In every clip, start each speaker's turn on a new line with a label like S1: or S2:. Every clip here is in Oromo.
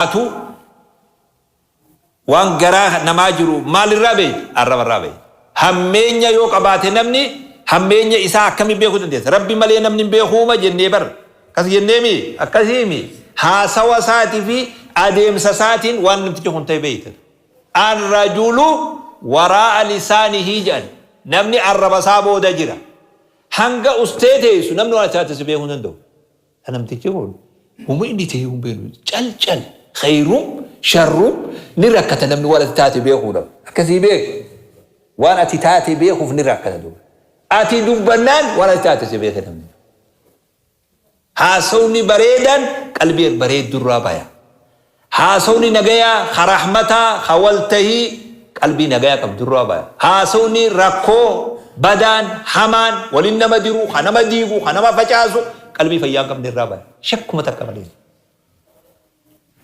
S1: Atu waan garaa namaa jiru maalirraa beeyta? Arrabarraa beeyta. Hammeenya yoo qabaate namni hammeenya isaa akkamiin beekuu dandeessa? Rabbi malee namni hin beekuuma jennee bar. Akkas jenneemi? Akkasiimi. Haasawa isaatii fi adeemsa isaatiin waan namtichi kun ta'e beeyta. Arrajulu waraa'a lisaanihi jedhan. Namni arraba isaa booda jira. Hanga ustee teessu namni waan ati taate si beekuu hin danda'u. Ta namtichi kun homa inni ta'e hin beeknu cal cal kheyrum sharrum ni rakkata namni waan ati taate beekuudhaf akkasii beek waan ati taate beekuuf ni rakkata duuba ati dubbannaan waan ati taate si beeke namni haasawni bareedan qalbii bareeddurraa baya Haasawni nagayaa ka rahmataa, ka waltahii qalbii nagaya qabdurraa baya. Haasawni rakkoo, badaan, hamaan, walin nama diru, ka nama diigu, ka nama facaasu qalbii fayyaa hin qabne irraa baya. Shakkuma takka malee.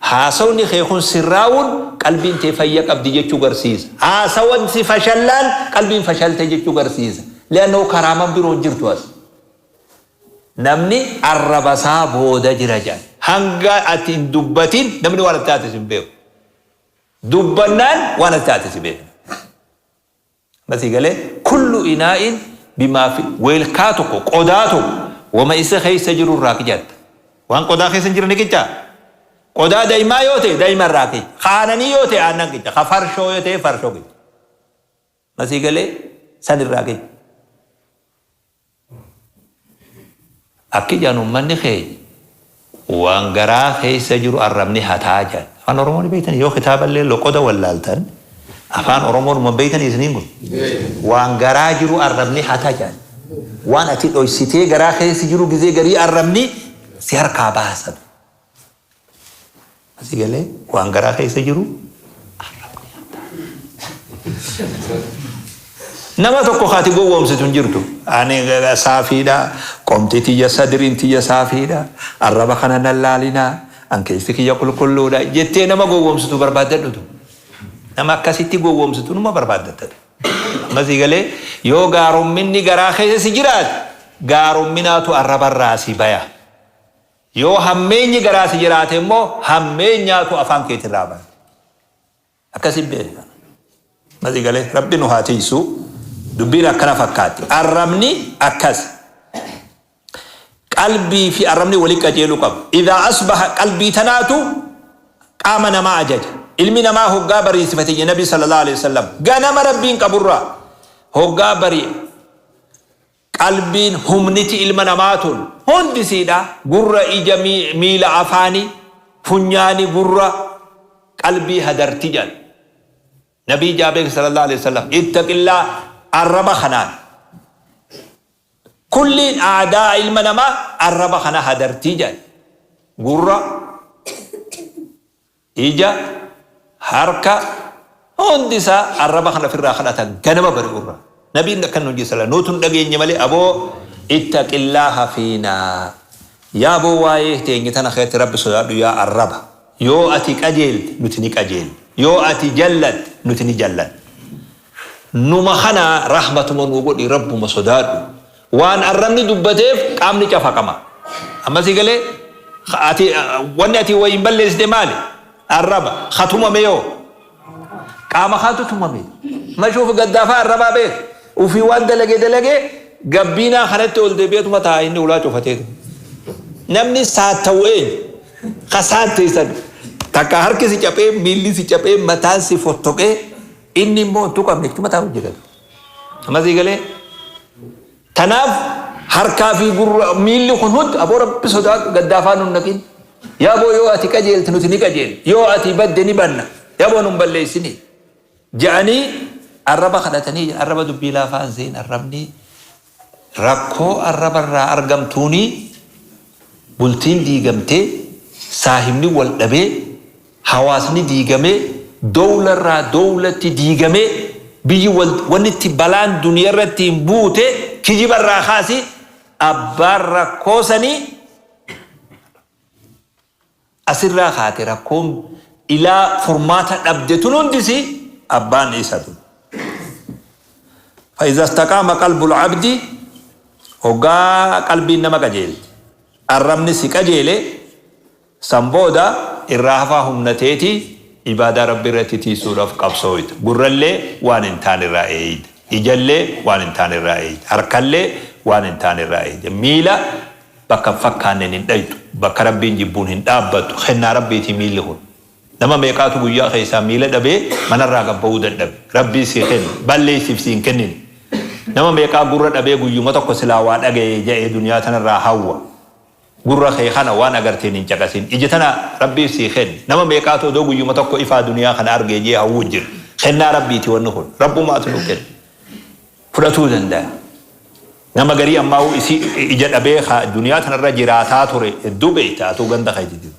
S1: Haasawni kee kun sirraawun qalbiin tee fayya qabdi jechuu garsiisa. Haasawan si fashallaan qalbiin fashalte jechuu garsiisa. Li'annahu karaaman biroo hin jirtu as. Namni arraba isaa booda jira jedhan. Hanga ati hin dubbatin namni waan ati taate si hin beeku. Dubbannaan waan ati taate si beekna. Amma sii galee? Kullu inaa'in bimaa fi weelkaa tokko qodaa tokko wama isa keessa jiru irraa qicatta. Waan qodaa keessa hin jirre ni qicaa? Qodaa daymaa yoo ta'e dayma irraa qica. Ka aananii yoo ta'e aannan qica. Ka farshoo yoo ta'e farshoo qica. Amma sii galee? San irraa qica. Akki jedhan ummanni keenya waan garaa keessa jiru arrabni hataa jedhan. Afaan Oromoo ni beektanii yoo kitaaballee loqoda wallaaltan afaan Oromoo numa beektanii isiniin kun. Waan garaa jiru arrabni hata jedhan. Waan ati dhoysitee garaa keessa jiru gizee garii arrabni si harkaa baasa. Asii galee waan garaa keessa jiru arrabni hataa. Nama tokko ka ati gowwoomsitu hin jirtu. Ani saafiidha, qomti tiyya sadriin tiyya saafiidha, arraba kana nan laalinaa, an keessi kiyya qulqulluudha jettee nama gowwoomsitu barbaaddadhutu. Nama akkasitti gowwoomsitu numa barbaaddatta. Amma sii galee yoo gaaromminni garaa keessa si jiraate gaaromminaatu arrabarraa si baya. Yoo hammeenyi garaa si jiraate immoo hammeenyaatu afaan keetirraa baya. Akkasi beeki kana. Amma sii galee Rabbi nu haa tiysu. Dubbiin akkana fakkaatti. Arrabni akkas. Qalbii fi arrabni wali qajeeluu qaba. Idhaa asbaha qalbii tanaatu qaama namaa ajaja. Ilmi namaa hoggaa bariisifate jedhe Nabi sallallahu alaihi wasallam. Ganama Rabbiin qaburraa hoggaa bari'e Qalbiin humniti ilma namaa tun hundi isiidha, gurra, ija, miila, afaani, funyaani, gurra, qalbii hadarti jedhan. Nabii jaa beeki sallallahu alaihi wasallam ittaqillaa arraba kanaan. Kulliin aadaa ilma namaa arraba kana hadarti jedhan. Gurra, Ija, harka, hundi isaa arraba kana ofirraa kadhata ganama bari'urraa. Nabiin akkan nuun jedhe sala nuutu hin dhageenye malee aboo ittaqillaaha fiinaa. Yaa aboo waa'ee teenya tana keessatti Rabbi sodaadhu yaa arraba. Yoo ati qajeelte nuti ni qajeella. Yoo ati jallatte nuti ni jallanna. Numa kana rahmatuma nuu godhi Rabbuma sodaadhu. Waan arrabni dubbateef qaamni cafaqama. Amma sii galee? Ati wanni ati wayiin balleessite maali? Arraba. Ka tumame yoo? Qaama kaatu tumame. Mashuuf gaddaafaa arrabaa beek. Ufii waan dalage dalage gabbiinaa kanatti ol deebi'eetuma taa'a inni ulaa cufateetu. Namni saatta'u eenyu? Ka saatteessan. Takka harki si caphee, miilli si caphee, mataan si fottoqee inni immoo hin tuqamne ittuma taa'u jira. Amma sii galee? Tanaaf harkaa fi gurra miilli kun hundi aboo Rabbi sodaadhu gaddaafaa nun naqin. Yaa boo yoo ati qajeelte nuti ni qajeella. Yoo ati badde ni banna. Yaa boo nun balleessini. Ja'anii arraba kadhatanii arraba dubbii laafaa hin se'in arrabni rakkoo arrabarraa argamtuuni bultiin diigamtee saahibni wal dhabee Hawaasni diigamee, dowlarraa dowlatti diigamee, biyyi wal wanni itti balaan duniyarratti hin buute kijibarraa kaasi abbaan rakkoo sanii asirraa kaate rakkoon ilaa furmaata dhabde tun hundisi abbaan isatu. Fa'iza istaqaama qalbul abdi hoggaa qalbiin nama qajeelte arrabni si qajeele San booda Irraa hafaa humna teeti ibaadaa Rabbii irratti tiisuudhaaf qabsooyta. Gurrallee waan hin taane irraa eeyda. Ijallee waan hin taane irraa eeyda. Harkallee waan hin taane irraa eeyda. Miila bakka hin fakkaanneen hin dhayxu. Bakka Rabbiin jibbuun hin dhaabbattu. Kennaa Rabbiiti miilli kun. Nama meeqaatu guyyaa keessaa miila dhabee manarraa gad ba'uu dadhabe. Rabbiin sii kenne. Balleessiif sii hin kennine. Nama meeqaa gurra dhabee guyyuma tokko silaa waa dhagayee ja'ee duniyaa tanarraa hawwa. Gurra kee kana waan agarteen hin caqasin. Ija tana Rabbiif sii kenne. Nama meeqaatu odoo guyyuma tokko ifaa duniyaa kana argee je'ee hawwuu jira. Kennaa Rabbiiti wanni kun. Rabbumaatu nuu kenne. Fudhatuu danda'a. Nama garii ammaa'uu isii ija dhabee ka duniyaa tanarra jiraataa ture hedduu beeyta atuu ganda keeti jiru.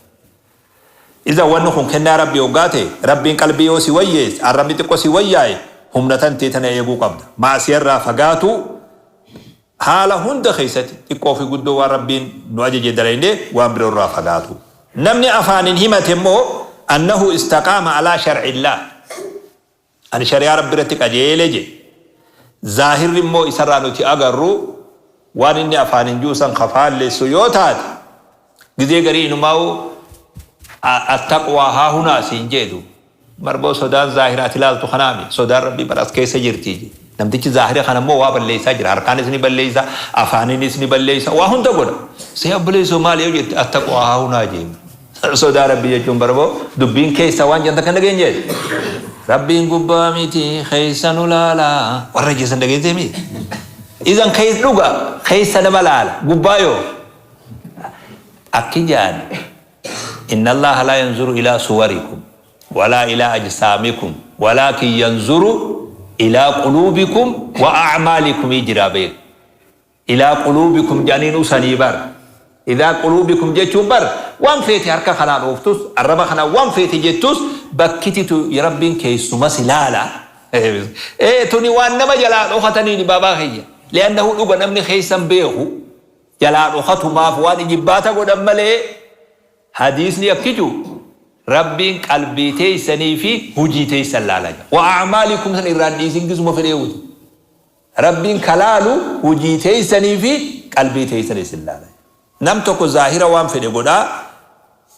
S1: Iza wanni kun kennaa Rabbii hoggaa ta'e, Rabbiin qalbii yoo si wayyeesse, arrabni xiqqo si wayyaaye, humna tantee tana eeguu qabda. Ma'siyarraa fagaatuu, haala hunda keessatti, xiqqoo fi guddoo waan Rabbiin nu ajaje dalaynee waan biroo irraa fagaatuu. Namni afaanin himate immoo annahu istaqaama alaa shar'illaah, ani shari'aa Rabbii irratti qajeele jedhe. Zaahirri immoo isarraa nuti agarru waan inni afaanin ji'u san ka faallessu yoo taate, gizee garii inumaa'u attaqwaa haahunaa siin jeedu. Marboo sodaan zaahira ati ilaaltu kanaami. Sodaan Rabbii bara as keessa jirti je. Namtichi zaahira kana immoo waa balleessaa jira. Harkaanis ni balleessa, afaaninis ni balleessa, waa hunda godha. See obboleessoo maali yoo jette attaqwaa haahunaa jee. Sodaa Rabbii jechuun barboo dubbiin keessa waan jedhan takka hin dhageenye jedhe. Rabbiin gubbaa miti keessa nu laala. Warra jeessan dhageessee miti. Izan keessa dhuga keessa nama laala gubbaa yoo. Akki jedhan inna Allaha laa yanzuru ilaa suwarikum walaa ilaa ajsaamikum walaakin yanzuru ilaa quluubikum wa a'maalikum jiraa beeku. Ilaa quluubikum jedhanii hin usanii bar. Ilaa quluubikum jechuun bar waan feete harka kanaan ooftus, arraba kanaan waan feete jettus bakkititu Rabbiin keessuma si laala. Ee tuni waan nama jalaa dhokataniini baabaa kiyya. Li'annahu dhuga namni keessa hin beeku jalaa dhokatumaaf waan ijibbaata godhan malee hadiisni akki ji'u Rabbiin qalbii teessanii fi hujii teessan laala jedha. Wa a'maalikum san irraa hin dhiisin gisuma fedheewuti. Rabbiin ka laalu hujii teeysanii fi qalbii teeysan isin laala. Nam tokko zaahira waan fedhe godhaa,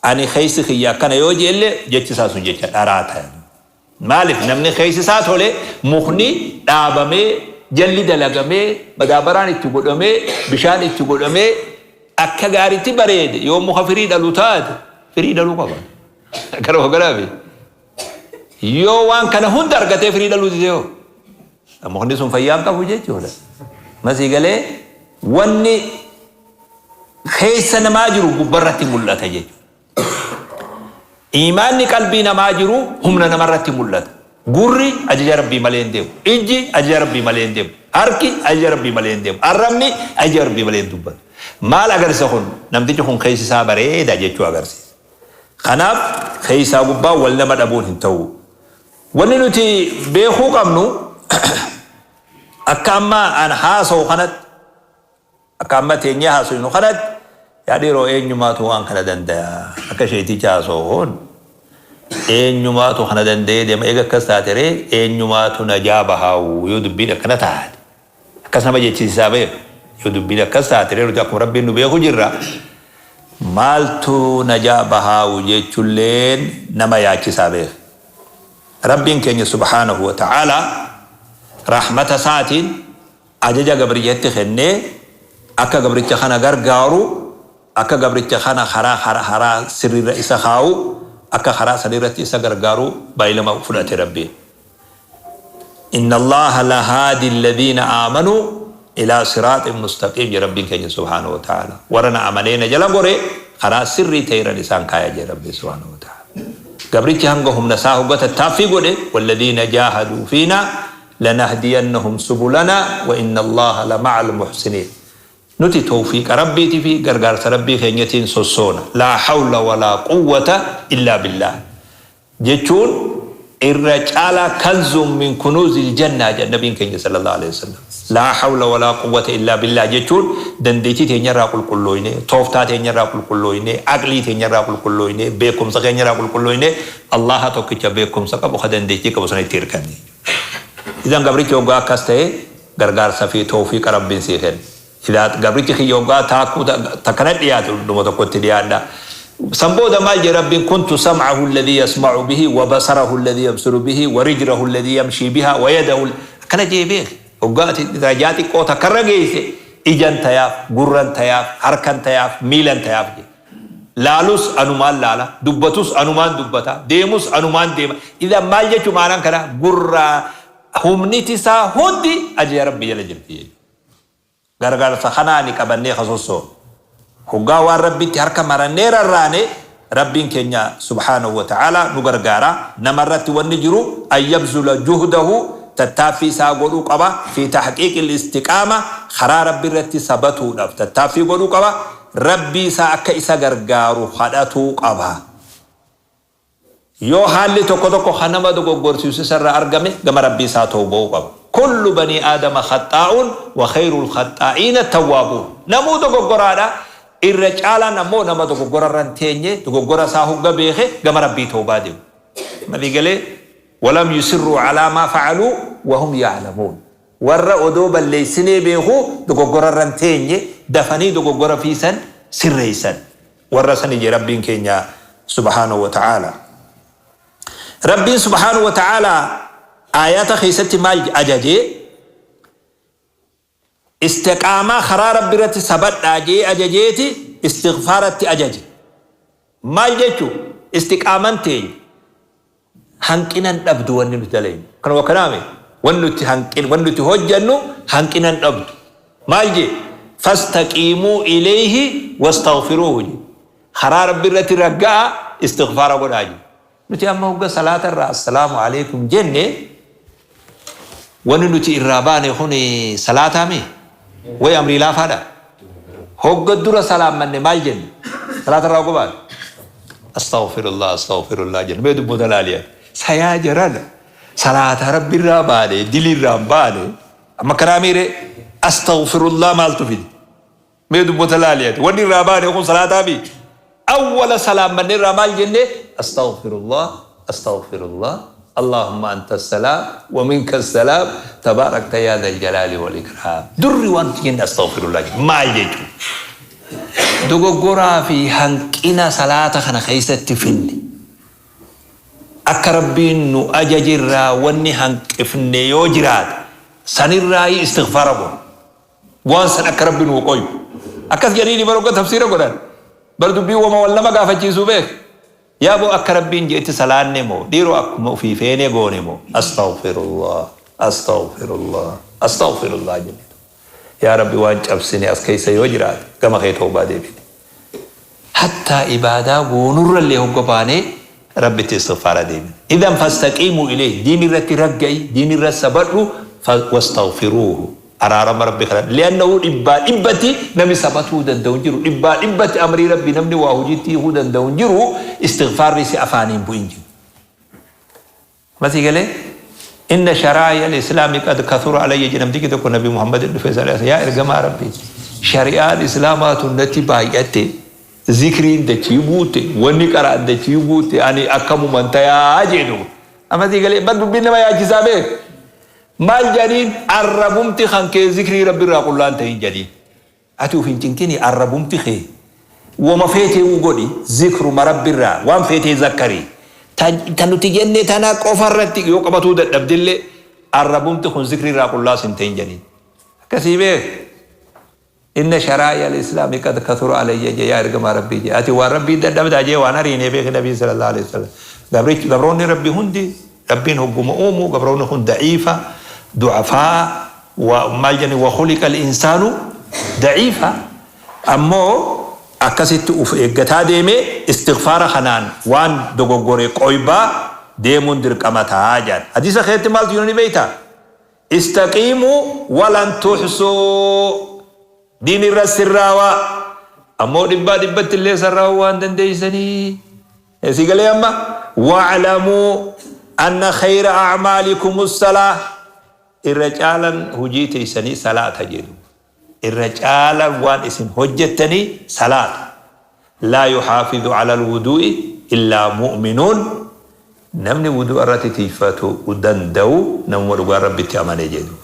S1: ani keeysi kiyya akkana yoo je'elle jechi isaa sun jecha dharaa taya. Maalif namni keeysi isaa tole mukni dhaabamee, jalli dalagamee, madaabaraan itti godhamee, bishaan itti godhamee akka gaaritti bareede yoo muka firii dhalu taate firii dhaluu qaba. Gara garaafi. Yoo waan kana hunda argatee firii dhaluu dide hoo? Mukni sun fayyaa hin qabu jechuudha. Masii galee wanni keessa namaa jiru gubbarratti mul'ata jechuudha. Iimaanni qalbii namaa jiru humna namarratti mul'ata. Gurri ajaja Rabbii malee hin deemu. Ijji ajaja Rabbii malee hin deemu. Harki ajaja Rabbii malee hin deemu. Arrabni ajaja Rabbii malee hin dubbatu. Maal agarsiisa kun? Namtichi kun keessi isaa bareeda jechuu agarsiisa. Kanaaf keessaa gubbaa wal nama dhabuun hin ta'u. Wanni nuti beekuu qabnu akka amma an haasawu kanatti akka amma teenyee haasofnu kanatti yaa dhiiroo eenyumaatu waan kana dandaya akka sheeticha haasawu kun eenyumaatu kana danda'ee deema eega akkas taate ree eenyumaatu najaa bahaawu yoo dubbiin akkana taate Akkas nama jechisiisaa beeka. Yoo dubbiin akkas taate ree nuti akkuma Rabbiin nu beeku jirra. Maaltu najaa bahaawu jechulleen nama yaachisaa beeka. Rabbiin keenya subhaanahu wa ta'aalaa rahmata isaatiin ajaja gabrichatti kennee akka gabricha kana gargaaru, akka gabricha kana karaa karaa sirriirra isa kaa'u, akka karaa sanirratti isa gargaaru baay'ilama fudhate Rabbiin. Inna Allaaha lahaadi alladhiina aamanuu ilaa siraaxin mustaqiim jedhe Rabbiin keenya subhaanahu wa ta'aala. Warra na amanee na jala gore karaa sirrii ta'e irran isaan kaaya jedhe Rabbiin subhaanahu wa ta'aala. Gabrichi hanga humna isaa hogga tattaaffii godhe walladhiina jaahaduu fiinaa lanahdiyannahum subulanaa wa inna Allaaha lama'al muhsiniin. Nuti tawfiiqa Rabbiitii fi gargaarsa Rabbii keenyatiin sossoona. Laa hawla walaa quwwata illaa billaah. Jechuun irra caalaa kanzun min kunuuzil jannaa jedhan nabiin keenya sallallahu aleyhi wasallam. Laa hawla walaa quwwata illaa billaah jechuun dandeettii teenyarraa qulqullooynee, tooftaa teenyarraa qulqullooynee, aqlii teenyarraa qulqullooynee, beekumsa keenyarraa qulqullooynee Allaaha tokkicha beekumsa qabu ka dandeettii qabu sanitti hirkanne jechuudha. Idan gabrichi hoggaa akkas ta'e gargaarsa fi tawfiiqa Rabbiin sii kenna. Idaa gabrichi kiyya hoggaa taakkuu takka na dhiyaate dhundhuma tokkotti dhiyaadha. San booda maal jee Rabbiin kuntu sam'ahu alladhii yasma'u bihi wa basarahu alladhii yabsiru bihi wa rijlahu alladhii yamshii bihaa wa yadahu akkana jee beeki. Hoggaa ati darajaa xiqqoo takkarra geeyse ijan tayaaf, gurran tayaaf, harkan tayaaf, miilan tayaaf jee. Laalus anumaan laala, dubbatus anumaan dubbata, deemus anumaan deema. Idan maal jechu ma'anaan kanaa? Gurraa humniti isaa hundi ajaja Rabbii jala jirti jechuudha. Gargaarsa kanaani qabannee ka sossoonu. Hoggaa waan Rabbitti harka marannee rarraane, Rabbiin keenya subhaanahu wa ta'aalaa nu gargaara. Nama irratti wanni jiru an yabzula juhdahu, tattaaffii isaa godhuu qaba, fi tahqiiqil istiqaama, karaa Rabbi irratti sabatuudhaaf tattaaffii godhuu qaba, Rabbii isaa akka isa gargaaru kadhatuu qaba. Yoo haalli tokko tokko ka nama dogoggorsiisu isa irraa argame gama Rabbii isaa tawba'uu qaba. Kullu banii aadama khaxxaa'uun wa khayrul khaxxaa'iina attawwaabuun. Namuu dogoggoraadha, irra caalaan ammoo nama dogoggora irra hin teenye, dogoggora isaa hogga beekhe gama Rabbii tawbaa deemu. Malii galee? Walam yusirruu alaa maa fa'aluu wahum ya'lamuun. Warra odoo balleessinee beekuu dogoggora irra hin teenye, dafanii dogoggora fiisan sirreessan. Warra sani jee Rabbiin keenya subhaanahu wa ta'aala. Rabbiin subhaanahu wa ta'aala aayaata keessatti maal ajaje? Istiqaamaa karaa Rabbi irratti sabadhaa jee ajajeeti istighfaaratti ajaje. Maal jechu? Istiqaaman teenya hanqina hin dhabdu wanni nuti dalaynu. Kanuma kanaami wanni nuti hanqin wanni nuti hojjannu hanqina hin dhabdu. Maal jee? Fastaqiimuu ilayhi wastaghfiruuhu jee. Karaa Rabbi irratti ragga'a istighfaara godhaa jee. Nuti amma hogga salaata irraa assalaamu alaikum jenne wanni nuti irraa baane kun salaataa mi? Way amrii laafaadha? Hogga dura salaammanne maal jenne? Salaata irraa hogga baane? Astaghfirullah astaghfirullah jenne. Mee dubbota laali ati. Sayaa jarana salaata Rabbi irraa baane dili irraa hin baane amma kanaa miire astaghfirullah maaltu fide? Mee dubbota laali ati. Wanni irraa baane kun salaataa mii? Awwala salaammanne irraa maal jenne? Astaghfirullah, astaghfirullah, Allahumma anta salaam wa minka salaam, tabaarakta yaa dhal jalaali wal ikraam. Durri waan nuti jenne astaghfirullah jenne. Maal jechuudha? Dogoggoraa fi hanqina salaata kana keessatti finne. Akka Rabbiin nu ajaje irraa wanni hanqifne yoo jiraate sanirraayi istighfaara goona. Waan san akka Rabbi nuu qoyu. Akkas jedhaniini bar hogga tafsiira godhan. Bar dubbiin woma wal nama gaafachiisu beek. Yaa boo akka Rabbiin je'etti salaanne moo dhiiroo akkuma ufii feene goone moo Astaghfirullah Astaghfirullah Astaghfirullah jenne. Yaa Rabbi waan cabsine as keessa yoo jiraate gama kee tawbaa deebine. Hattaa ibaadaa goonurrallee hogga baane Rabbitti istighfaara deebina. Idhan fastaqiimuu ilayhi diin irratti ragga'i, diin irra sabadhu, wastaghfiruuhu araarama Rabbi kadhadhu. Li'annahu dhibbaa dhibbatti namni sabatuu danda'u hin jiru. Dhibbaa dhibbatti amrii Rabbi namni waa hojiitti hiikuu danda'u hin jiru. Istighfaarri si afaaniin bu'in jiru. Ma sii galee? Inna sharaa'i al-islaami qad kathura alayya jedhe namtichi tokko Nabi Muhammadin dhufee sallallahu alaihi wasallam yaa ergamaa Rabbii shari'aan islaamaa tun natti baay'atte zikriin dachii guutte wanni qara'an dachii guutte ani akkamuman tayaa jee duuba. Amma sii galee bar dubbiin nama yaachisaa beek. Maal jedhaniin arrabumti kan kee zikrii Rabbi irraa qullaan ta'in jedhiin. Ati uf hin cinqini arrabumti kee woma feeteewuu godhi zikruma Rabbirraa waan feetee zakkari ta ta nuti jenne tana qofa irratti yoo qabatuu dadhabdellee arrabumti kun zikriirraa qullaas hin ta'in jedhiin. Akkasii beek inna sharaa'i al-islaami qad kathura alayya jee yaa ergamaa Rabbii jee ati waan Rabbii dadhabdaa jee waan ariinee beeki nabiin sallallahu alaihi wasallam gabrichi gabroonni Rabbi hundi Rabbiin hogguma uumu gabroonni kun da'iifa, du'afaa'a, wa maal jedhani wa khuliqal insaanu da'iifa. Ammoo akkasitti uf eeggataa deemee istighfaara kanaan waan dogoggore qoybaa deemuun dirqama ta'a jedhan. Hadiisa keessatti maaltu jiru ni beektaa? Istaqiimuu walan tuhsuu. Diin irra sirraawaa. Ammoo dhibbaa dhibbatti illee sarraa'uu waan dandeessanii. Sii galee amma? Wa'lamuu anna khayra a'maalikum salaah. Irra caalan hujii teessanii salaata jedhu. Irra caalan waan isin hojjettanii salaata. Laa yuhaafizu ala alwuduu'i illaa mu'minuun. Namni wudu'a irratti tiiyfatu danda'u namuma dhugaan Rabbitti amane jedhu.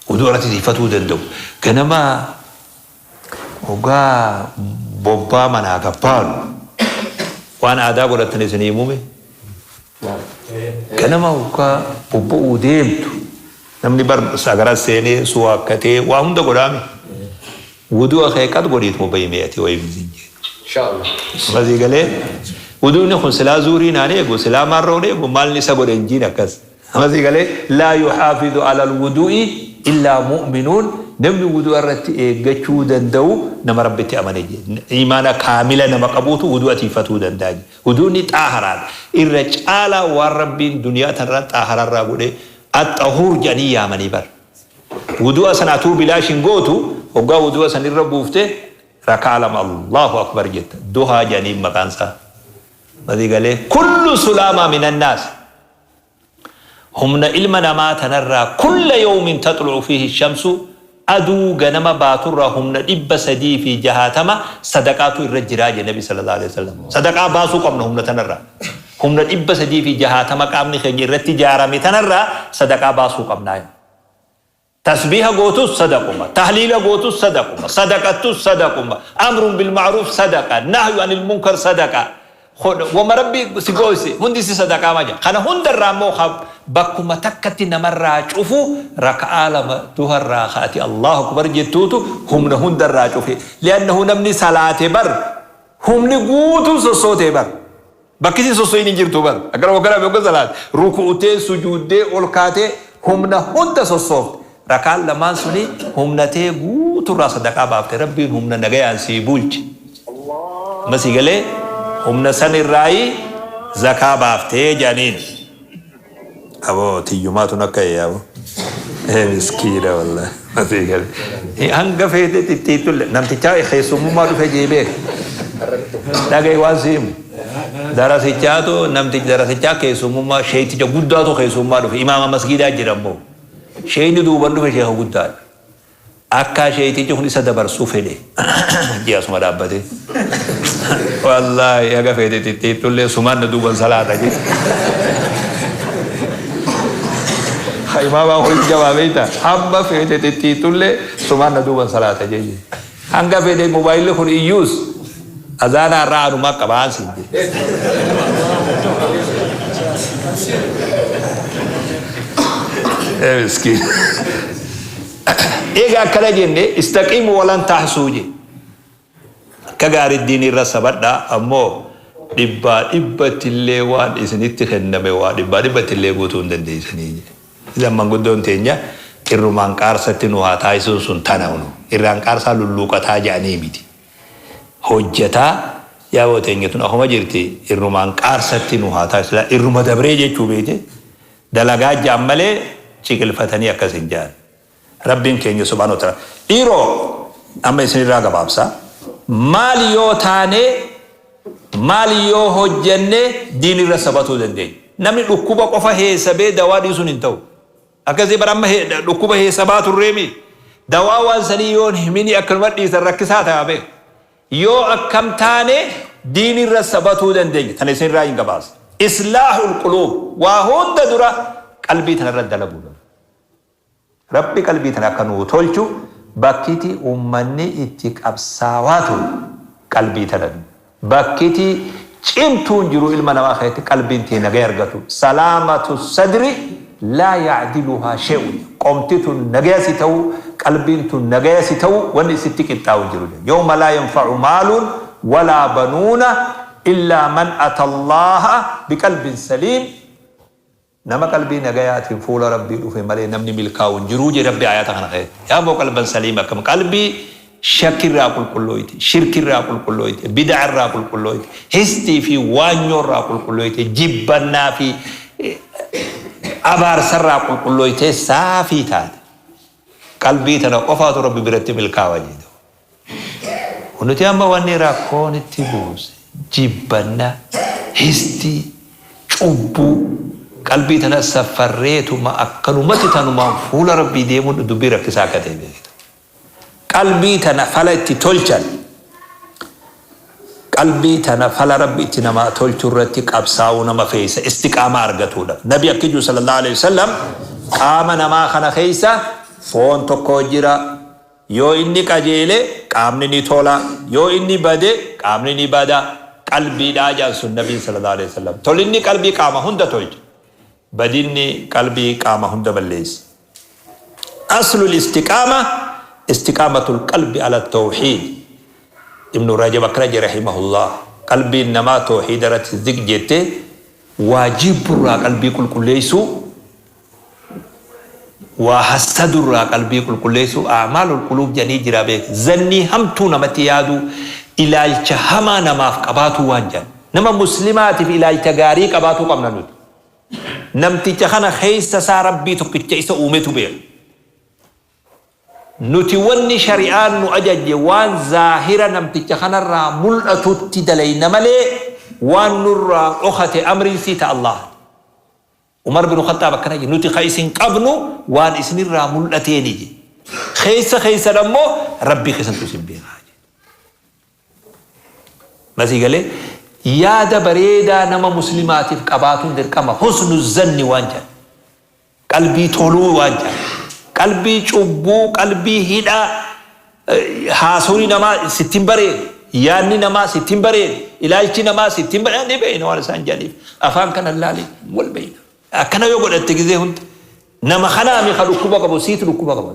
S1: Wudu'a irratti tiiyfatuu danda'u. Ganama hoggaa bobbaa manaa gad baanu. Waan aadaa godhattan isin himume. Ganama hoggaa bobba'uu deemtu namni bar sagara seenee suwaakkatee waa hunda godhaame. Wudu'a kee qad godhiituma bahi mee ati wayii siin jee.
S2: Inshallah.
S1: Masii galee wudu'ni kun silaa zuurii naan eegu silaa maarroon eegu maalni isa godhe hin jiin akkas. Masii galee laa yuhaafidu alal wudu'i illaa mu'minuun namni wudu'a irratti eeggachuu danda'u nama Rabbitti amane jee. Iimaana kaamila nama qabuutu wudu'a tiifatuu danda'a jee. Wudu'ni xaaharaadha. Irra caalaa waan Rabbiin duniyaa tanarra xaahararraa godhe axxahuur jedhanii yaamanii bar. Wudu'a sana atuu bilaash hin gootu hoggaa wudu'a san irra buufte rakaa lama Allahu akbar jetta. Duhaa jedhaniin maqaan isaa. Masii galee kullu sulaamaa minannaas. Humna ilma namaa tanarraa kulla yawmin taxlu'u fiihi shamsu aduu ganama baaturraa humna 360 sadaqaatu irra jiraa jedhe Nabi sallallahu alaihi wasallam. Sadaqaa baasuu qabna humna tanarraa. Humna 360 qaamni keenya irratti ijaarame tanarraa sadaqaa baasuu qabnaa. Tasbiiha gootus sadaquma, tahliila gootus sadaquma, sadaqattus sadaquma, amrun bil ma'ruuf sadaqa, nahyu anil munkar sadaqa. Wama Rabbi si gooyse hundi si sadaqaa maja. Kana hundarraa immoo ka bakkuma takkatti namarraa cufu raka'aa lama duharraa ka ati Allahu akbar jettuutu humna hundarraa cufe. Li'annahu namni salaate bar humni guutuun sossootee bar. Bakki isin sosso'iin hin jirtu bar. Akkana hoggana fi hogga salaate. Ruku'utee, sujuuddee, ol kaatee humna hunda sossoofte. Rakaan lamaan suni humna tee guuturraa sadaqaa baafte. Rabbiin humna nagayaan sii bulche. Amma sii galee humna san irraayi zakaa baaftee jedhaniin. Aboo tiyyumaatu nakka yaaboo. Ee miskiina wallahi. Masii galee. Hanga feete xixxiittulle namtichaa keessummummaa dhufe jee beeka. Dhaga'i waan si himu. Darasichaatu namtichi darasichaa keessummummaa sheeyticha guddaatu keessummaa dhufe imaama masgiidaa jira immoo. Sheeyni duuban dhufe sheeka guddaadha. Akkaa sheeytichi kun isa dabarsuu fedhe jee asuma dhaabbatee. Wallaahi haga feete xixxiittullee sumaan na duuban salaata jee. Ha imaamaa kunis jabaa beekta. Hamma feete xixxiittullee sumaan na duuban salaata jee. Hanga fedhe mobaayilli kun iyyuus azaanaa irraa anumaa qabaan siin jee. Ee miskiin. Eega akkana jenne istaqiimu walan tahsuu je. Akka gaarii diinii irra sabadhaa ammoo dhibbaa dhibbattillee waan isinitti kenname waa dhibbaa dhibbattillee guutuu hin dandeessanii je. Idan manguddoon teenya irrumaan qaarsatti nu haa taasisuun sun tana unu. Irraan qaarsaa lulluuqataa jedhanii miti. Hojjataa yaaboo teenya tun akkuma jirti irrumaan qaarsatti nu haa taasisu. Irruma dabree jechuu beekte Dalagaa ja'an malee ciqilfatanii akkas hin ja'an. Rabbiin keenya subhaanahu wa ta'ala. Dhiiroo amma isinirraa gabaabsa. Maal yoo taane maal yoo hojjenne diinirra sabatuu dandeenya? Namni dhukkuba qofa heesabee dawaa dhiisuun hin ta'u. Akkasii bara amma dhukkuba heesabaa turreemi. Dawaa waan sanii yoon himini akkanuma dhiisan rakkisaa ta'a beeku. Yoo akkam taane diinirra sabatuu dandeenya? Tana isinirraa hin gabaasa. Islaahul quluub waa hunda dura qalbii tanarra dalaguudha. Rabbi qalbii tana akka nuu tolchu bakkiti ummanni itti qabsaawaa ture qalbii tana. Bakkiti cimtuun jiru ilma namaa keessatti qalbiin tee nagaya argatu. Salaamatu sadri laa ya'diluhaa shay'un. Qomti tun nagaya si ta'uu, qalbiin tun nagaya si ta'uu wanni isitti qixxaa'u hin jiru. Yawma laa yanfa'u maalun walaa banuuna illaa man ata Allaaha biqalbin saliim. Nama qalbii nagayaatiin fuula Rabbii dhufe malee namni milkaa'u hin jiru jedhe Rabbi aayata kana keessatti. Yaa boo qalban saliim akkam qalbii shakkirraa qulqullooyte, shirkirraa qulqullooyte, bid'arraa qulqullooyte, histii fi waanyoorraa qulqullooyte, jibbannaa fi abaarsarraa qulqullooytee saafii taate. Qalbii tana qofaatu Rabbi biratti milkaawa jedhe. Nuti amma wanni rakkoon itti buuse jibbanna, histii, cubbuu, qalbii tana saffarreetuma akkanumatti tanumaan fuula Rabbii deemuun dubbii rakkisaa akka ta'e beekta. Qalbii tana fala itti tolchan, qalbii tana fala Rabbi itti namaa tolchu irratti qabsaa'uu nama feesa istiqaamaa argatuudhaaf. Nabi akki jiru sallallahu alaihi wasallam qaama namaa kana keessa foon tokko jira. Yoo inni qajeele qaamni ni tola, yoo inni bade qaamni ni bada. Qalbiidhaa jaan sun Nabiin sallallahu alaihi wasallam. Tolinni qalbii qaama hunda tolcha. Badinni qalbii qaama hunda balleessa. Aslul istiqaama istiqaamatul qalbi ala tawhiid. Ibnu Rajab akkana jedhe rahimahullah. Qalbiin namaa tawhiida irratti ziq jette waa jibburraa qalbii qulqulleessuu, waa hassadurraa qalbii qulqulleessuu, a'maalul quluub jedhanii jira beek. Zannii hamtuu namatti yaaduu, ilaalcha hamaa namaaf qabaatuu waan jedhan. Nama muslimaatiif ilaalcha gaarii qabaatuu qabna nuti. Namticha kana keessa isaa Rabbii tokkicha isa uumetu beeka. Nuti wanni shari'aan nu ajajje waan zaahira namticha kanarraa mul'atutti dalayna malee waan nurraa dhokate amriin sii ta Allaahati. Umar bin Khaxxaab akkana jedhe, nuti ka isin qabnu waan isinirraa mul'ateeni jedhe. Keessa keessan ammoo Rabbii keessantu isin beekaa jedhe. Masii galee yaada bareedaa nama muslimaatiif qabaatuun dirqama, husnu zanni waan jedhan. Qalbii toluu waan jedhan. Qalbii cubbuu, qalbii hidhaa, haasawni namaa sitti hin bareedu, yaadni namaa sitti hin bareedu, ilaalchi namaa sitti hin bareedu, ni beeyna waan isaan jedhaniif. Afaan kana laali wal beeyna. Akkana yoo godhatte gizee hunda nama kanaami ka dhukkuba qabu, siitu dhukkuba qaba.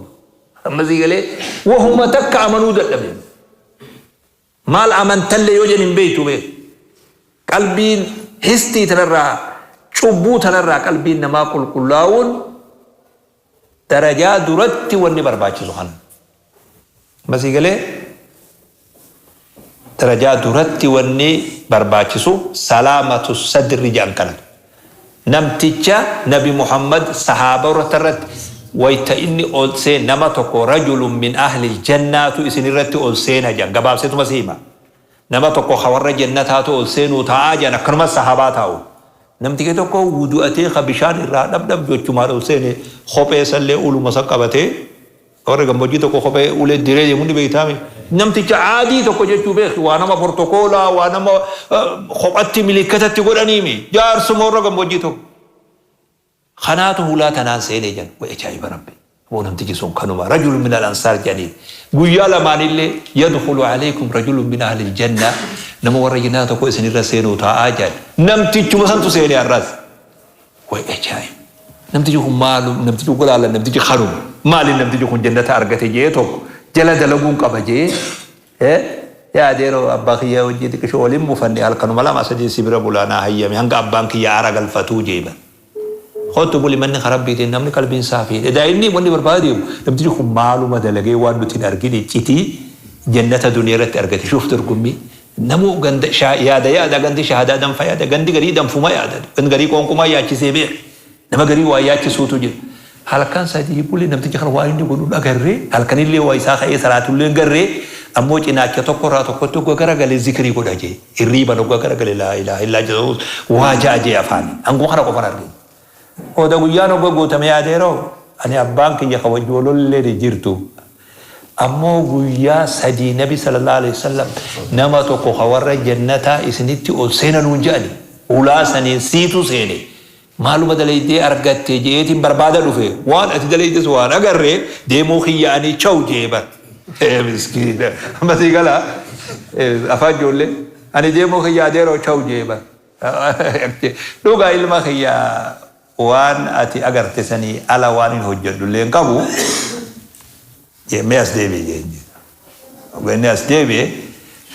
S1: Amma sii galee wahuma takka amanuu dadhabne. Maal amantallee yoo jedhan hin beektu beeku. Qalbiin histii tanarraa, cubbuu tanarraa qalbiin namaa qulqullaa'uun darajaa duratti wanni barbaachisu kana. Amma sii galee darajaa duratti wanni barbaachisu salaamatu sadri jedhan kana. Namticha Nabi Muhammad sahaabota irratti wayta inni ol seen nama tokko rajulun min ahlil jannaatu isin irratti ol seena jedhan, gabaabseetuma si hima. Nama tokko ka warra jannataatu ol seenuu taa'aa jedhan, akkanuma sahaabaa taa'u. Namtichi tokko wudu'atee ka bishaan irraa dhabdhab jechumaan ol seene, kophee sallee uluma san qabatee. Warri gammoojjii tokko kophee ulee diree deemu ni beektaami. Namticha caadii tokko jechuu beeki, waa nama portokoolaa, waa nama kophatti milikkatatti godhaniimi. Jaarsuma warra gammoojjii tokko. Kanaatu hulaa tanaan seenee jedhan. Way ajaa'iba Rabbi. Aboo namtichi sun kanuma. Rajulun min al-ansaar jedhanii. Guyyaa lamaanillee yadkhulu alaykum rajulun min ahli al-janna. Nama warra jannaa tokko isinirra seenuu taa'aa jedhan. Namtichuma santu seenee har'as. Way ajaa'ib! Namtichi kun maalu, namtichi kun laalan, namtichi kanuma. Maali namtichi kun jannata argate jee tokko jala dalaguun qaba jee yaa adeeroo, abbaa kiyya wajjii xiqqishoo waliin mufanne, halkanuma lama sadii si bira bulaa naa hayyame hanga abbaan kiyya aara galfatuu jee bar. Kottu buli, manni ka Rabbiitiin namni qalbiin isaa fi edaa inni wanni barbaade deemu namtichi kun maaluma dalagee waan nuti hin argin iccitii jannata duniyaa irratti argate shuuf dorgommii. Namuu ganda yaada yaada, gandi shahaadaa danfa yaada, gandi garii danfuma yaada, gandi garii qoonqumaa yaachisee beeka. Nama garii waa yaachisuutu jira. Halkan 3 bule namticha kana waan inni godhu hin agarree, halkanillee waa isaa ka'ee salaatullee hin garree, ammoo cinaacha tokko irraa tokkotti hogga garagalee zikrii godha jee. Hirriiban hogga garagalee laa ilaaha illaa jedhu waa ja'a jee afaaniin. Hanguma kana qofan argine. Booda guyyaan hogga guutame yaadeeroo ani abbaan kiyya ka wajji wal lolleen hin jirtu. Ammoo guyyaa 3 Nabi sallallahu aleyhi wasallam nama tokko ka warra jannataa isinitti ol seena nuun je'ani. Hulaa saniin siitu seene. Maaluma daleydee argatte je'eetiin barbaada dhufe. Waan ati daleydes waan agarre deemuu kiyya ani chaw je'e bar. Ee miskiina. Amma sii galaa? Afaan ijoollee. Ani deemuu kiyya adeeroo chaw je'e bar. Dhugaa ilma kiyya waan ati agarte sanii ala waan hin hojjedhullee hin qabu. Mee as deebi'i jeen jedhe. Hogga inni as deebi'e,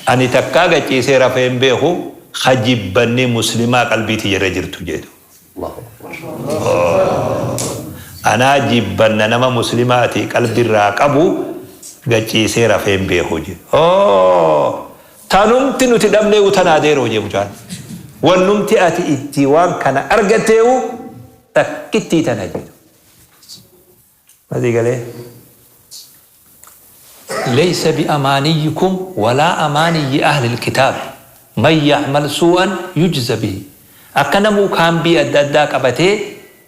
S1: ani takkaa gad ciisee rafee hin beeku, ka jibbanni muslimaa qalbii tiyya irra jirtu jedhu. Anaa jibbanna nama muslimaati qalbi irraa qabu gad ciisee rafee hin beeku jedhe. Tanumti nuti dhabneewu tanaa deeroo jee mucaan. Wannumti ati itti waan kana argatteewu takkittii tana jedhu. Masii galee? Laysa bi'amaaniyyikum walaa amaaniyyi ahlil kitaab man ya'mal suu'an yujza bihi. Akka namuu kaambii adda addaa qabatee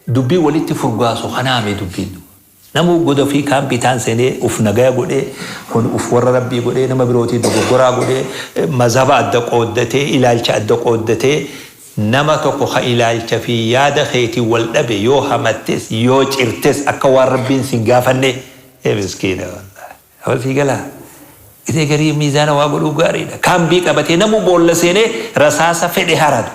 S1: dubbii walitti furgaasu kanaami dubbiin duuba. Namuu goda ufii kaambii taan seenee uf nagaya godhee, kun uf warra Rabbii godhee, nama birootii dogoggoraa godhee, mazhaba adda qooddatee, ilaalcha adda qooddatee, nama tokko ka ilaalcha fi yaada keetiin wal dhabe yoo hamattes, yoo cirtes akka waan Rabbiin sin gaafannee, ee miskiina wallaahi. Amma sii galaa? Isee garii miizaana waa godhuu gaariidha. Kaambii qabatee namuu boolla seenee rasaasa fedhe haratu.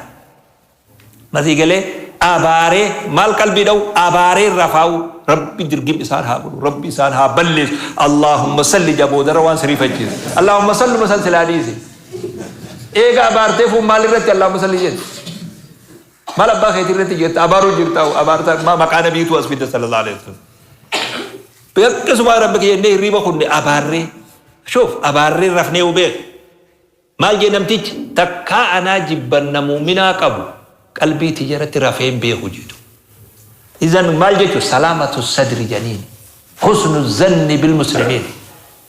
S1: Masii galee abaaree maal qalbii dha'u abaaree rafaa'u Rabbi dirgim isaan haa godhu, Rabbi isaan haa balleessu. Allahumma salli jaboodara waan siriifachiisu. Allahumma salluma san silaa dhiisi. Eega abaartee fuun maal irratti Allahumma salli jettu? Maal abbaa keetii irratti jetta abaaruu jirta abaarta maqaa nabiitu as fidda sallallahu alaihi wasallam. Akkasuma Rabbi kiyya jennee hirriiba kunne abaarree. Shoof abaarree rafnee beek. Maal jee namtichi takkaa anaa jibbanna muuminaa qabu qalbii tiyyaratti rafee hin beeku jedhu. Izan maal jechuun salaamatu sadri janiin husnu zanni bil muslimiin.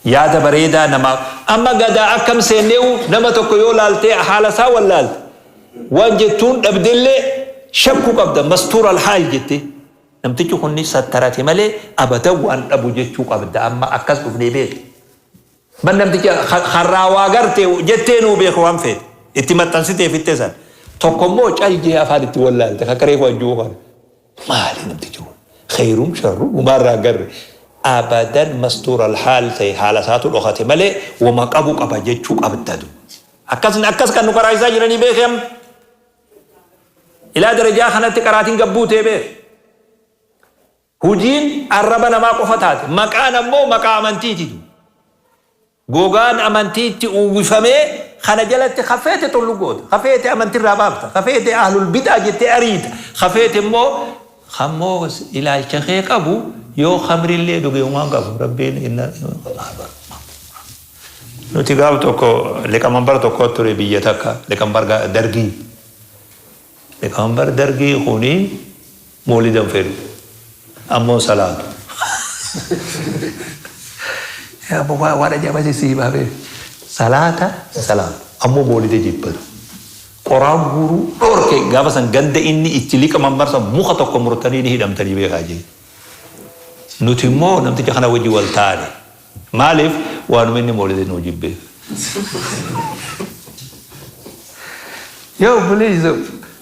S1: Yaada bareedaa namaa amma gadaa akkam seenneewu nama tokko yoo laaltee haala isaa wallaalte waan jettuun dhabdellee shakkuu qabda mastuura alhaal jettee. Namtichi kun ni sattarate malee abadan waan dhabu jechuu qabda amma akkas dhufnee beeku. Man namticha harraa waa garte jettee nuu beeku waan feete itti maxxansitee fittee san. Tokko immoo caljee afaan itti wallaalte akka reefu ajjuu kana. Maali namtichi kun? Khayrum sharrum humaarraa garre. Abadan mastuura alhaal ta'e haala isaatu dhokate malee wama qabu qaba jechuu qabdadu. Akkas akkas kan nu karaa isaa jiranii beekee amma. Ilaa darajaa kanatti qaraatiin gabbuutee beek. Hujiin arraba namaa qofa taate. Maqaan ammoo maqaa amantiititu. Gogaan amantiitti uwwifamee kana jalatti hafeete tollu goota. Hafeete amantirraa baafta. Hafeete ahlul bid'aa jettee ariita. Hafeete immoo kammoo ilaalcha kee qabu yoo khamrillee dhuge waan qabu. Rabbiin inna Nuti gaaf tokko liqamanbar tokko ture biyya takka liqamanbar dargii. Liqamanbar dargii kuni moolidan fedhu. Ammoo salaatu. Waan ajaa'ibaa si himaa beeku. Salaata salaatu. Ammoo moolida jibbatu. Qoraan guuruu dhorke gaafa san ganda inni itti liqamanbar san muka tokko murtanii ni hidhamtanii beekaa jee. Nuti immoo namticha kana wajji wal taane. Maaliif waanuma inni moolida nuu jibbeef. Yaa obboleessa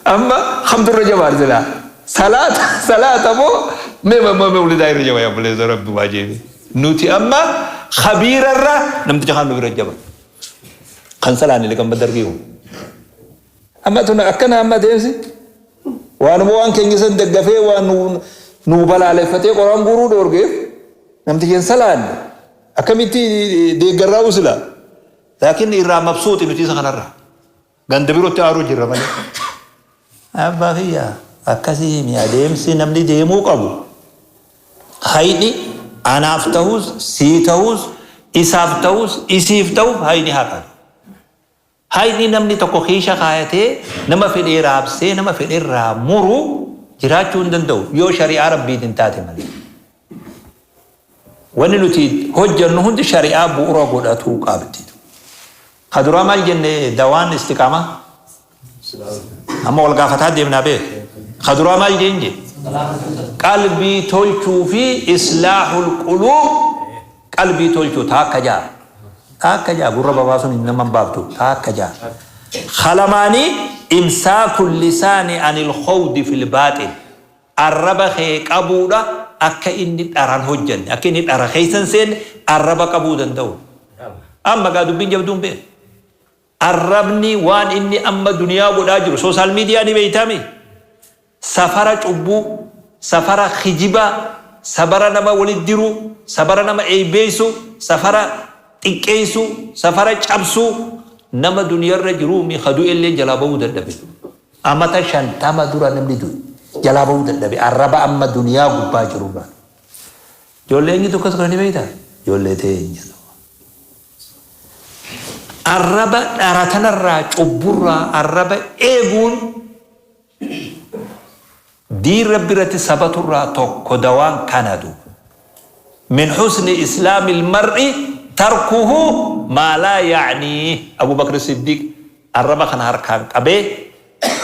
S1: amma hamdurra jabaan silaa. Salaata salaata moo mee moolidaa irra jaba yaa obboleessa rabbi waa jeebe. Nuti amma khabiirarra namticha kan nu bira jaba. Kan salaanni liqan badargii kun. Amma tun akkana amma deemsi. Waanuma waan keenya san daggafee waan nu balaaleffatee qoraan guuruu dhoorgeef namtichi hin salaanne akkamitti deeggarraa usila. Laakiin irraa mabsuuti nuti isa kanarraa. Ganda birootti aaruu jirra malee. Abbaa kiyya akkasii himi adeemsi namni deemuu qabu. Hayni anaaf ta'us sii ta'us isaaf ta'us isiif ta'us hayni haqa. Hayni namni tokko kiisha kaayatee nama fedhee raabsee nama fedhee irraa muru jiraachuu hin danda'u yoo shari'aa rabbiitiin taate malee. Wanni nuti hojjennu hundi shari'aa bu'uura godhatuu qabdi. Ka duraa maal jenne dawaan istiqaamaa? Amma wal gaafataa deemnaa beek. Ka duraa maal jeen jee? Qalbii tolchuu fi islaahul quluub qalbii tolchuu taakka jaa. Taakka jaa gurra babaasuun nama hin baaftu taakka jaa. Kalamaanii imsaakul lisaani anil khawdi fil baaxil. Arraba kee qabuudha akka inni dharan hojjanne akka inni dhara keessa hin seenne arraba qabuu danda'u. Amma gaa dubbiin jabduun beeku. Arrabni waan inni amma duniyaa godhaa jiru social media ni beeytaami. Safara cubbuu, safara kijibaa, safara nama walit diruu, safara nama eeybeeysuu, safara xiqqeeysuu, safara cabsuu nama duniyarra jiruumi ka du'elleen jalaa bahuu dadhabe. Amata 50 dura namni du'e jalaa bahuu dadhabe arraba amma duniyaa gubbaa jirurraa. Ijoollee eenyutu akkas godha ni beeytaa? Ijoollee teenya. Arraba dhara tanarraa cubburraa arraba eeguun diin rabbi irratti sabaturraa tokko dawaan kana duuba. Min husni islaamil mar'i tarkuhu maa laa ya'nii Abu Bakr Siddiq arraba kana harkaan qabee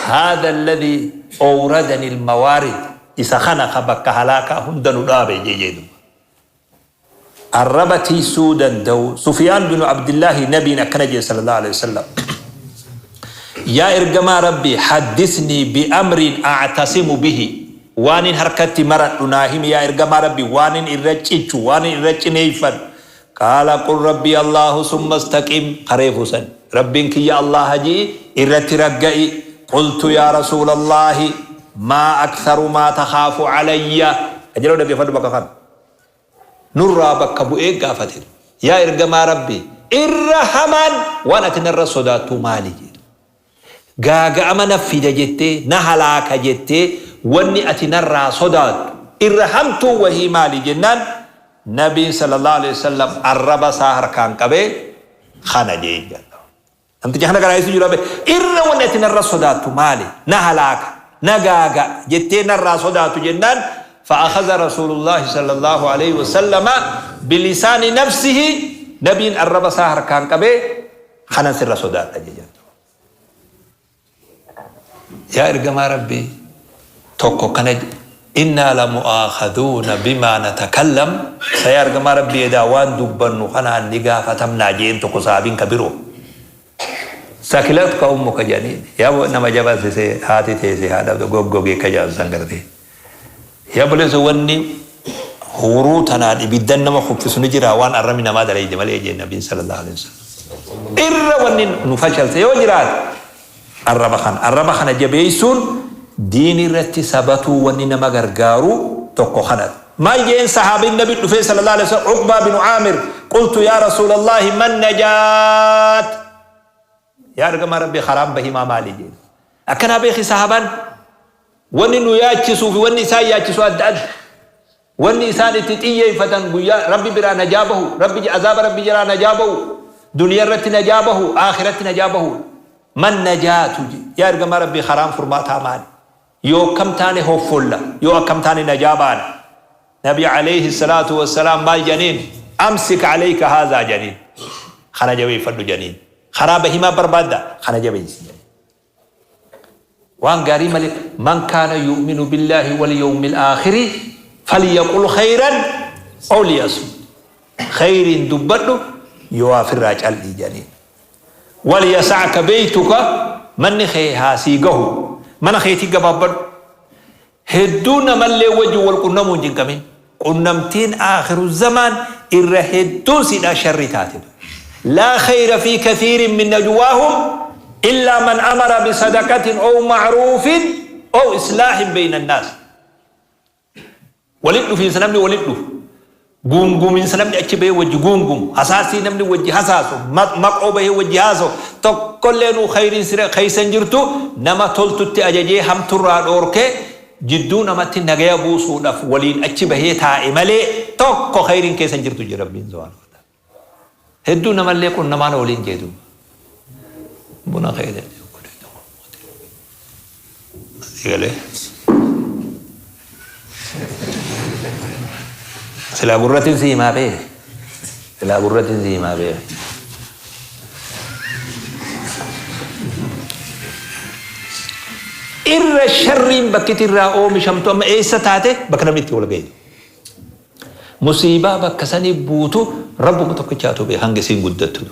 S1: haadha alladhi awradani almawaarid isa kana ka bakka halaakaa hunda nu dhaabe jee duuba. Arraba tiysuu danda'u. Sufyaan binu Abdillaahi Nabiin akkana jedhe sallallahu alaihi wasallam. Yaa ergamaa Rabbii haddisnii bi'amrin a'tasimu bihi waanin harkatti maradhu naa himi yaa ergamaa Rabbii waanin irra cichu waanin irra cineeyfadhu. Qaala qul rabbii Allaahu summa istaqim kareefuu san Rabbiin kiyya Allaaha ji'i irratti ragga'i qultu yaa rasuulallaahi maa aktharu maa takhaafu calayya qajeeloo dhaggeeffadhu bakka kana nurraa bakka bu'ee gaafate yaa ergamaa Rabbii irra hamaan waan ati narra sodaattuu maali jedhe Gaaga'ama na fida jettee, na halaaka jettee wanni ati narraa sodaattu irra hamtuun wahii maali jennaan Nabiin sallallaahu aleyhi wasallam arraba isaa harkaan qabee kana jeen jedha. Namticha kana garaa jira be irra wanni ati narra sodaattu maali? Na halaaka, na gaaga'a jettee narraa sodaattu jennaan فأخذ رسول الله صلى الله عليه وسلم بلسان نفسه Nabiin arraba isaa harkaan qabee kanan sirra sodaadha jedhan. Yaa ergamaa Rabbii tokko kana innaa lamu'aakhaduuna bimaa natakallam sa yaa ergamaa Rabbii edaa waan dubbannu kanaan ni gaafatamnaa jeen tokko saabiin ka biroo. Sakilatka ummuka jedhaniin yaa nama jabaa sisee haati teese haadha goggogee ka jedhan san gartee. Yaa obboleessa wanni huuruu tanaan ibiddan nama kuffisu ni jira waan arrabni namaa dalayde malee jeen nabiin sallallahu alaihi wasallam. Irra wanni nu fashalse yoo jiraate arraba kana. Arraba kana jabeessuun diini irratti sabatuu wanni nama gargaaru tokko kanadha. Maal jeen sahaabin nabi dhufee sallallahu alaihi wasallam Uqbaa binu Aamir qultu yaa rasuulallahi man najaat yaa ergamaa rabbii karaan bahimaa maali jeen. Akkanaa beeki sahaabaan wanni nu yaachisuu fi wanni isaan yaachisu adda adda. Wanni isaan itti xiyyeeffatan guyyaa Rabbi biraa najaa bahu, Rabbi azaaba Rabbi jalaa najaa bahu, duniyaa irratti najaa bahu, aakiratti najaa bahu. Man najaatu je yaa ergamaa Rabbii karaan furmaataa maali? Yoo akkam taane hoffolla, yoo akkam taane najaa baana. Nabi alayhi salaatu wassalaam maal jedhaniin? Amsik alayka haazaa jedhaniin. Kana jabeeffadhu jedhaniin. Karaa bahimaa barbaadda kana jabeessi jedhaniin. Waan gaarii malee man kaana yu'minu billaahi wal yawmil aakhiri falyaqul khayran aw liyasmut. Khayriin dubbadhu yoo afirraa cal'ii jedhaniin. Wal yasa'ka beeytuka manni kee haa sii gahu. Mana keetii gabaabbadhu. Hedduu namallee wajjin wal qunnamuu hin cinqamin. Qunnamtiin aakhiru zamaan irra hedduun siidhaa sharrii taate. Laa khayra fi kathiirin min najwaahum illaa man amara bisadaqatin ow ma'ruufin ow islaahin bayna annaas. Walitti dhufiinsa namni walitti dhufu. Guunguminsa namni achi bahee wajji guungumu, hasaasii namni wajji hasaasu, maqoo bahee wajji haasa'u, tokkolleenuu khayriin sira keessa hin jirtu, nama toltutti ajajee hamturraa dhoorkee jidduu namatti nagaya buusuudhaf waliin achi bahee taa'e malee tokko khayriin keessa hin jirtu jedhe Rabbiin subhaanahu wa ta'ala. Hedduu namallee qunnamaan waliin jee duuba. Buna kee galee. Silaa gurratiin si himaa beeke. Silaa gurratiin si himaa beeke. Irra sharriin bakkiti irraa oomishamtu amma eessa taate bakka namni itti wal gahe. Musiibaa bakka sanii buutu Rabbuma tokkichaatu beeka hanga isiin guddattu.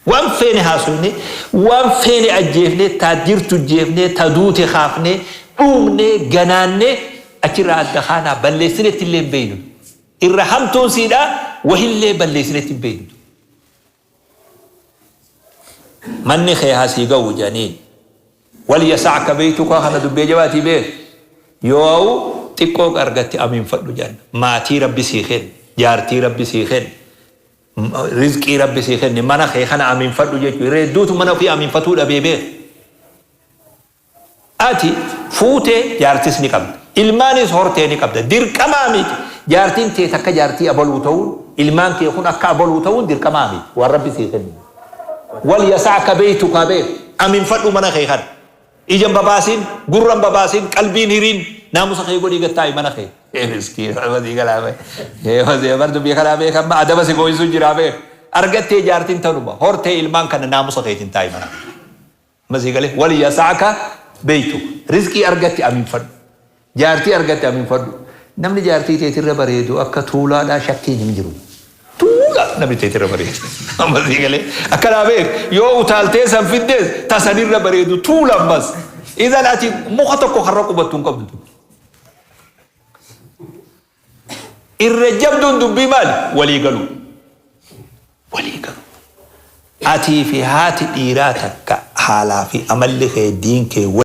S1: Waan feene haasofne, waan feene ajjeefne, ta jirtu jeefne, ta duute kaafne, dhuumne, ganaanne achirraa adda kaanaa balleessinetti illee hin beeynu. Irra hamtuun siidhaa wahillee balleessinetti hin beeynu. Manni kee haa sii ga'u jedhaniin. Wal yasa'ka beeytuka kana dubbii ajabaatii beek. Yoo xiqqoo argatte amiinfadhu jedhan. Maatii Rabbi sii kenne, jaartii Rabbi sii kenne, rizqii Rabbi sii kenne, mana kee kana amiinfadhu jechuudha. Irra hedduutu mana ofii amiinfatuu dhabee beek. Ati fuutee jaartis ni qabda. Ilmaanis hortee ni qabda. Dirqamaa miti. Jaartiin tee takka jaartii abaluu ta'uun, ilmaan kee kun akka abaluu ta'uun dirqamaa miti. Waan Rabbi sii kenne. Wal yasa'ka beeytuka beek. Aminfadhu mana kee kana. Ija hin babaasin, gurra hin babaasin, qalbiin hiriin, naamusa kee godhii gad taa'i mana kee. Ee miskiin, sii galaa bee. Ee bar dubbii kanaa beek amma adaba si gooyisu jiraa beek. Argattee jaartiin tanuma, hortee ilmaan kana naamusa keetiin taa'i mana kee. Amma sii galee wal yasa'ka beeytu rizqii argatte amiinfadhu jaartii argatte amiinfadhu namni jaartii teetirra bareedu akka tuulaadhaa shakkiin hin jiru tuulaa namni teetirra bareedu amma sii galee akkanaa beek yoo utaaltee san fiddees tasanirra bareedu tuula ammas idan ati muka tokko karra qubattu hin qabdu. Irra jabduun dubbii maali? Walii galuu. Walii galu. Atii fi haati dhiiraa takka haalaa fi amalli kee diin kee.